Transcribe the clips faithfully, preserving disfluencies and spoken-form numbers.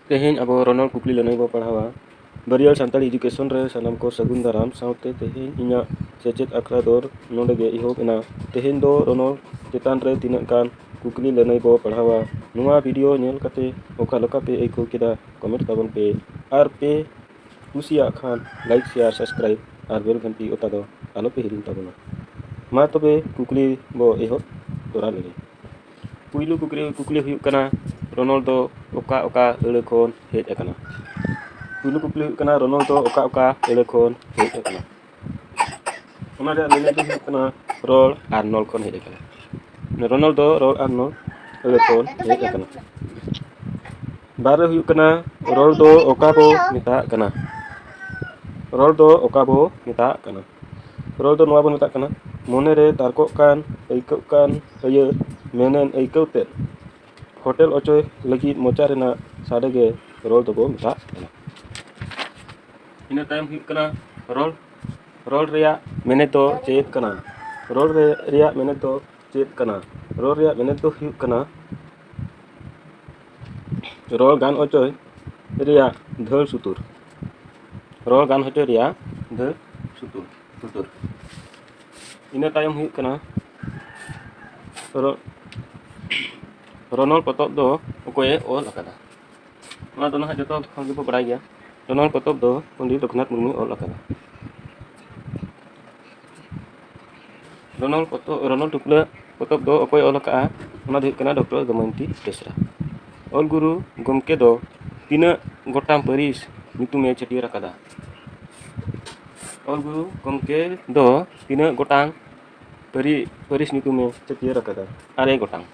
ᱛᱮᱦᱮᱧ ᱟᱵᱚ ᱨᱚᱱᱚᱲ ᱠᱩᱠᱞᱤ ᱞᱟᱹᱱᱟᱹᱭ ᱵᱚ ᱯᱟᱲᱦᱟᱣᱟ᱾ ᱵᱟᱹᱨᱤᱭᱟᱹᱲ ᱥᱟᱱᱛᱟᱲᱤ ᱮᱰᱩᱠᱮᱥᱚᱱ ᱨᱮ ᱥᱟᱱᱟᱢ ᱠᱚ ᱥᱟᱹᱜᱩᱱ ᱫᱟᱨᱟᱢ ᱥᱟᱶᱛᱮ ᱛᱮᱦᱮᱧ ᱤᱧᱟᱹᱜ ᱥᱮᱪᱮᱫ ᱟᱠᱷᱲᱟ ᱫᱚ ᱱᱚᱰᱮ ᱜᱮ ᱮᱦᱚᱵ ᱮᱱᱟ᱾ ᱛᱮᱦᱮᱧ ᱫᱚ ᱨᱚᱱᱚᱲ ᱪᱮᱛᱟᱱ ᱨᱮ ᱛᱤᱱᱟᱹᱜ ᱜᱟᱱ ᱠᱩᱠᱞᱤ ᱞᱟᱹᱱᱟᱹᱭ ᱵᱚ ᱯᱟᱲᱦᱟᱣᱟ᱾ ᱱᱚᱣᱟ ᱵᱷᱤᱰᱤᱭᱳ ᱧᱮᱞ ᱠᱟᱛᱮ ᱚᱠᱟ ᱞᱮᱠᱟ ᱯᱮ ᱟᱹᱭᱠᱟᱹᱣ ᱠᱮᱫᱟ, ᱠᱚᱢᱮᱱᱴ ᱛᱟᱵᱚᱱ ᱯᱮ᱾ ᱟᱨ ᱯᱮ ᱠᱩᱥᱤᱭᱟᱜ ᱠᱷᱟᱱ ᱞᱟᱭᱤᱠ, ᱥᱮᱭᱟᱨ, ᱥᱟᱵᱥᱠᱨᱟᱭᱤᱵ ᱟᱨ ᱵᱮᱞ ᱜᱷᱟᱱᱴᱤ ᱚᱛᱟ ᱫᱚ ᱟᱞᱚ ᱯᱮ ᱦᱤᱲᱤᱧ ᱛᱟᱵᱚᱱᱟ᱾ ᱢᱟ ᱛᱚᱵᱮ ᱠᱩᱠᱞᱤ ᱵᱚ ᱮᱦᱚᱵ ᱛᱚᱨᱟ ᱞᱮᱜᱮ᱾ ᱯᱩᱭᱞᱩ ᱠᱩᱠᱞᱤ, ᱠᱩᱠᱞᱤ ᱦᱩᱭᱩᱜ ᱠᱟᱱᱟ, ᱨᱚᱱᱚᱲ ᱫᱚ ᱚᱠᱟ ᱚᱠᱟ ᱟᱹᱲᱟᱹ ᱠᱷᱚᱱ ᱦᱮᱡ ᱟᱠᱟᱱᱟ? ᱯᱩᱭᱞᱩ ᱠᱩᱠᱞᱤ ᱦᱩᱭᱩᱜ ᱠᱟᱱᱟ, ᱨᱚᱱᱚᱲ ᱫᱚ ᱚᱠᱟ ᱚᱠᱟ ᱟᱹᱲᱟᱹ ᱠᱷᱚᱱ ᱦᱮᱡ ᱟᱠᱟᱱᱟ? ᱚᱱᱟ ᱨᱮᱭᱟᱜ ᱢᱮᱱᱮᱛ ᱫᱚ ᱦᱩᱭᱩᱜ ᱠᱟᱱᱟ, ᱨᱚᱲ ᱟᱨ ᱱᱚᱞ ᱠᱷᱚᱱ ᱦᱮᱡ ᱟᱠᱟᱱᱟ᱾ ᱨᱚᱱᱚᱲ ᱫᱚ ᱨᱚᱲ ᱟᱨ ᱱᱚᱞ ᱟᱹᱲᱟᱹ ᱠᱷᱚᱱ ᱦᱮᱡ ᱟᱠᱟᱱᱟ᱾ ᱵᱟᱨ ᱨᱮ ᱦᱩᱭᱩᱜ ᱠᱟᱱᱟ, ᱨᱚᱲ ᱫᱚ ᱚᱠᱟ ᱵᱚ ᱢᱮᱛᱟᱜ ᱠᱟᱱᱟ? ᱨᱚᱲ ᱫᱚ ᱚᱠᱟ ᱵᱚ ᱢᱮᱛᱟᱜ ᱠᱟᱱᱟ? ᱨᱚᱲ ᱫᱚ ᱱᱚᱣᱟ ᱵᱚᱱ ᱢᱮᱛᱟᱜ ᱠᱟᱱᱟ, ᱢᱚᱱᱮ ᱨᱮ ᱛᱟᱨᱠᱚᱜ ᱠᱟᱱ, ᱟᱹᱭᱠᱟᱹᱜ ᱠᱟᱱ ᱟᱹᱭᱟᱹᱛ, ᱢᱮᱱᱮᱱ ᱟᱹᱭᱠᱟᱹᱣ ᱛᱮᱫ ᱯᱷᱚᱴᱮᱞ ᱚᱪᱚᱭ ᱞᱟᱹᱜᱤᱫ ᱢᱚᱪᱟ ᱨᱮᱱᱟᱜ ᱥᱟᱰᱮ ᱜᱮ ᱨᱚᱲ ᱫᱚᱵᱚ ᱢᱮᱛᱟᱜ ᱠᱟᱱᱟ᱾ ᱤᱱᱟᱹ ᱛᱟᱭᱚᱢ ᱦᱩᱭᱩᱜ ᱠᱟᱱᱟ ᱨᱚᱲ᱾ ᱨᱚᱲ ᱨᱮᱭᱟᱜ ᱢᱮᱱᱮᱛ ᱫᱚ ᱪᱮᱫ ᱠᱟᱱᱟ? ᱨᱚᱲ ᱨᱮ-, ᱨᱮᱭᱟᱜ ᱢᱮᱱᱮᱛ ᱫᱚ ᱪᱮᱫ ᱠᱟᱱᱟ? ᱨᱚᱲ ᱨᱮᱭᱟᱜ ᱢᱮᱱᱮᱛ ᱫᱚ ᱦᱩᱭᱩᱜ ᱠᱟᱱᱟ ᱨᱚᱲ ᱜᱟᱱ ᱚᱪᱚᱭ ᱨᱮᱭᱟᱜ ᱫᱷᱟᱹᱲ ᱥᱩᱛᱩᱨ᱾ ᱨᱚᱲ ᱜᱟᱱ ᱦᱚᱪᱚᱭ ᱨᱮᱭᱟᱜ ᱫᱷᱟᱹᱲ ᱥᱩᱛᱩᱨ, ᱥᱩᱛᱩᱨ᱾ ᱤᱱᱟᱹ ᱛᱟᱭᱚᱢ ᱦᱩᱭᱩᱜ ᱠᱟᱱᱟ ᱨᱚ-, ᱨᱚᱱᱚᱲ ᱯᱚᱛᱚᱵ ᱫᱚ ᱚᱠᱚᱭᱮ ᱚᱞ ᱟᱠᱟᱫᱟ? ᱚᱱᱟ ᱫᱚ ᱱᱟᱦᱟᱜ ᱡᱚᱛᱚ ᱦᱚᱲ ᱜᱮᱵᱚ ᱵᱟᱲᱟᱭ ᱜᱮᱭᱟ᱾ ᱨᱚᱱᱚᱲ ᱯᱚᱛᱚᱵ ᱫᱚ ᱯᱚᱱᱰᱤᱛ ᱨᱚᱜᱷᱩᱱᱟᱛᱷ ᱢᱩᱨᱢᱩᱭ ᱚᱞ ᱟᱠᱟᱫᱟ᱾ ᱨᱚᱱᱚᱲ ᱯᱚᱛᱚᱵ, ᱨᱚᱱᱚᱲ ᱴᱩᱯᱞᱟᱹᱜ ᱯᱚᱛᱚᱵ ᱫᱚ ᱚᱠᱚᱭ ᱚᱞ ᱟᱠᱟᱫᱼᱟ? ᱚᱱᱟ ᱫᱚ ᱦᱩᱭᱩᱜ ᱠᱟᱱᱟ ᱰᱚᱠᱴᱚᱨ ᱫᱚᱢᱚᱭᱚᱱᱛᱤ ᱵᱮᱥᱨᱟ᱾ ᱚᱞ ᱜᱩᱨᱩ ᱜᱚᱢᱠᱮ ᱫᱚ ᱛᱤᱱᱟᱹᱜ ᱜᱚᱴᱟᱝ ᱯᱟᱹᱨᱤᱥ ᱧᱩᱛᱩᱢᱮ ᱪᱷᱟᱹᱴᱭᱟᱹᱨ ᱟᱠᱟᱫᱟ? ᱚᱞ ᱜᱩᱨᱩ ᱜᱚᱢᱠᱮ ᱫᱚ ᱛᱤᱱᱟᱹᱜ ᱜᱚᱴᱟᱝ ᱯᱟᱹᱨᱤ-, ᱯᱟᱹᱨᱤᱥ ᱧᱩᱛᱩᱢᱮ ᱪᱷᱟᱹᱴᱭᱟᱹᱨ ᱟᱠᱟᱫᱟ? ᱟᱨᱮ ᱜᱚᱴᱟᱝ᱾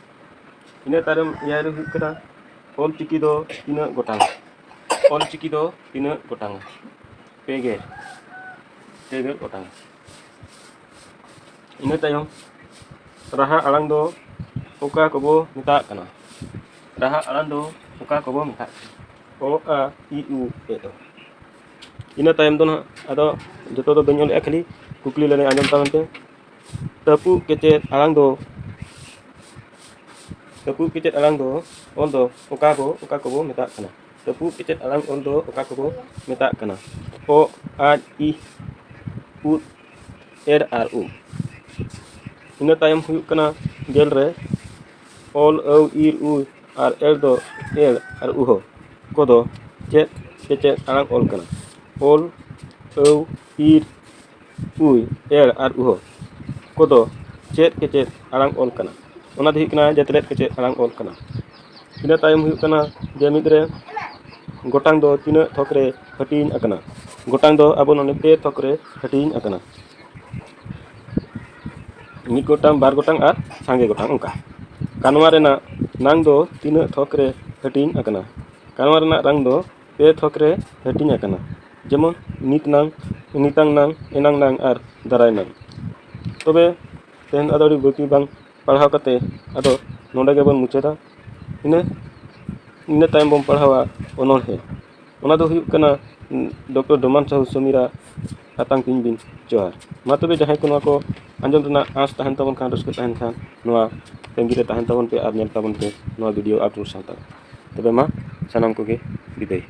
ᱤᱱᱟᱹ ᱛᱟᱭᱚᱢ ᱮᱭᱟᱭ ᱨᱮ ᱦᱩᱭᱩᱜ ᱠᱟᱱᱟ, ᱚᱞ ᱪᱤᱠᱤ ᱫᱚ ᱛᱤᱱᱟᱹᱜ ᱜᱚᱴᱟᱝ? ᱚᱞ ᱪᱤᱠᱤ ᱫᱚ ᱛᱤᱱᱟᱹᱜ ᱜᱚᱴᱟᱝ? ᱯᱮ ᱜᱮᱞ, ᱯᱮ ᱜᱮᱞ ᱜᱚᱴᱟᱝ᱾ ᱤᱱᱟᱹ ᱛᱟᱭᱚᱢ ᱨᱟᱦᱟ ᱟᱲᱟᱝ ᱫᱚ ᱚᱠᱟ ᱠᱚᱵᱚ ᱢᱮᱛᱟᱜ ᱠᱟᱱᱟ? ᱨᱟᱦᱟ ᱟᱲᱟᱝ ᱫᱚ ᱚᱠᱟ ᱠᱚᱵᱚ ᱢᱮᱛᱟᱜ ᱠᱟᱱᱟ? ᱚ, ᱟ, ᱤ, ᱩ, ᱮ, ᱳ᱾ ᱤᱱᱟᱹ ᱛᱟᱭᱚᱢ ᱫᱚ ᱱᱟᱦᱟᱜ ᱟᱫᱚ ᱡᱚᱛᱚ ᱫᱚ ᱵᱟᱹᱧ ᱚᱞᱮᱜᱼᱟ, ᱠᱷᱟᱹᱞᱤ ᱠᱩᱠᱞᱤ ᱞᱟᱹᱱᱟᱹᱭ ᱟᱸᱡᱚᱢ ᱛᱟᱵᱚᱱ ᱯᱮ᱾ ᱛᱟᱹᱯᱩᱜ ᱠᱮᱪᱮᱫ ᱟᱲᱟᱝ ᱫᱚ, ᱛᱟᱹᱯᱩᱜ ᱠᱮᱪᱮᱫ ᱟᱲᱟᱝ ᱫᱚ ᱚᱞ ᱫᱚ ᱚᱠᱟ ᱵᱚ, ᱚᱠᱟ ᱠᱚᱵᱚ ᱢᱮᱛᱟᱜ ᱠᱟᱱᱟ? ᱛᱟᱹᱯᱩᱫ ᱠᱮᱪᱮᱫ ᱟᱲᱟᱝ ᱚᱞ ᱫᱚ ᱚᱠᱟ ᱠᱚᱠᱚ ᱢᱮᱛᱟᱜ ᱠᱟᱱᱟ? ᱚ, ᱟᱡ, ᱤ, ᱩᱫ, ᱮᱲ ᱟᱨ ᱩ᱾ ᱤᱱᱟᱹ ᱛᱟᱭᱚᱢ ᱦᱩᱭᱩᱜ ᱠᱟᱱᱟ ᱜᱮᱞ ᱨᱮ ᱚᱞ, ᱟᱹᱣ, ᱤᱨ, ᱩ ᱟᱨ ᱮᱲ ᱫᱚ ᱮᱲ ᱟᱨ ᱩᱦᱚ ᱠᱚᱫᱚ ᱪᱮᱫ ᱠᱮᱪᱮᱫ ᱟᱲᱟᱝ ᱚᱞ ᱠᱟᱱᱟ? ᱚᱞ, ᱟᱹᱣ, ᱤᱨ, ᱩᱭ, ᱮᱲ ᱟᱨ ᱩᱦᱚ ᱠᱚᱫᱚ ᱪᱮᱫ ᱠᱮᱪᱮᱫ ᱟᱲᱟᱝ ᱚᱞ ᱠᱟᱱᱟ? ᱚᱱᱟ ᱫᱚ ᱦᱩᱭᱩᱜ ᱠᱟᱱᱟ ᱡᱮᱛᱞᱮᱫ ᱠᱮᱪᱮᱫ ᱟᱲᱟᱝ ᱚᱞ ᱠᱟᱱᱟ᱾ ᱤᱱᱟᱹ ᱛᱟᱭᱚᱢ ᱦᱩᱭᱩᱜ ᱠᱟᱱᱟ ᱡᱮ ᱢᱤᱫ ᱨᱮ ᱜᱚᱴᱟᱝ ᱫᱚ ᱛᱤᱱᱟᱹᱜ ᱛᱷᱚᱠ ᱨᱮ ᱦᱟᱹᱴᱤᱧ ᱟᱠᱟᱱᱟ? ᱜᱚᱴᱟᱝ ᱫᱚ ᱟᱵᱚ ᱱᱚᱰᱮ ᱯᱮ ᱛᱷᱚᱠ ᱨᱮ ᱦᱟᱹᱴᱤᱧ ᱟᱠᱟᱱᱟ᱾ ᱢᱤᱫ ᱜᱚᱴᱟᱝ, ᱵᱟᱨ ᱜᱚᱴᱟᱝ ᱟᱨ ᱥᱟᱸᱜᱮ ᱜᱚᱴᱟᱝ ᱚᱱᱠᱟ᱾ ᱠᱟᱱᱣᱟ ᱨᱮᱱᱟᱜ ᱱᱟᱝ ᱫᱚ ᱛᱤᱱᱟᱹᱜ ᱛᱷᱚᱠ ᱨᱮ ᱦᱟᱹᱴᱤᱧ ᱟᱠᱟᱱᱟ? ᱠᱟᱱᱣᱟ ᱨᱮᱱᱟᱜ ᱨᱟᱝ ᱫᱚ ᱯᱮ ᱛᱷᱚᱠ ᱨᱮ ᱦᱟᱹᱴᱤᱧ ᱟᱠᱟᱱᱟ, ᱡᱮᱢᱚᱱ ᱱᱤᱛ ᱱᱟᱝ, ᱱᱤᱛᱟᱝ ᱱᱟᱝ, ᱮᱱᱟᱝ ᱱᱟᱝ ᱟᱨ ᱫᱟᱨᱟᱭ ᱱᱟᱝ᱾ ᱛᱚᱵᱮ ᱛᱮᱦᱮᱧ ᱟᱫᱚ ᱟᱹᱰᱤ ᱵᱟᱹᱲᱛᱤ ᱵᱟᱝ ᱯᱟᱲᱦᱟᱣ ᱠᱟᱛᱮ ᱟᱫᱚ ᱱᱚᱰᱮ ᱜᱮᱵᱚᱱ ᱢᱩᱪᱟᱹᱫᱟ᱾ ᱤᱱᱟᱹ, ᱤᱱᱟᱹ ᱛᱟᱭᱚᱢ ᱵᱚᱱ ᱯᱟᱲᱦᱟᱣᱟ ᱚᱱᱚᱬᱦᱮ᱾ ᱚᱱᱟ ᱫᱚ ᱦᱩᱭᱩᱜ ᱠᱟᱱᱟ ᱰᱚᱠᱴᱚᱨ ᱰᱚᱢᱟᱱ ᱥᱟᱦᱩ ᱥᱚᱢᱤᱨᱟᱜ ᱟᱛᱟᱝ ᱛᱤᱧ ᱵᱤᱱ ᱡᱚᱦᱟᱨ᱾ ᱢᱟ ᱛᱚᱵᱮ ᱡᱟᱦᱟᱸᱭ ᱠᱚ ᱱᱚᱣᱟ ᱠᱚ ᱟᱸᱡᱚᱢ ᱨᱮᱱᱟᱜ ᱟᱸᱥ ᱛᱟᱦᱮᱱ ᱛᱟᱵᱚᱱ ᱠᱷᱟᱱ, ᱨᱟᱹᱥᱠᱟᱹ ᱛᱟᱦᱮᱱ ᱠᱷᱟᱱ, ᱱᱚᱣᱟ ᱛᱟᱺᱜᱤ ᱨᱮ ᱛᱟᱦᱮᱱ ᱛᱟᱵᱚᱱ ᱯᱮ ᱟᱨ ᱧᱮᱞ ᱛᱟᱵᱚᱱ ᱯᱮ ᱱᱚᱣᱟ ᱵᱷᱤᱰᱤᱭᱳ ᱟᱨ ᱨᱩ ᱥᱟᱶᱛᱟ᱾ ᱛᱚᱵᱮ ᱢᱟ ᱥᱟᱱᱟᱢ ᱠᱚᱜᱮ ᱵᱤᱫᱟᱹᱭ᱾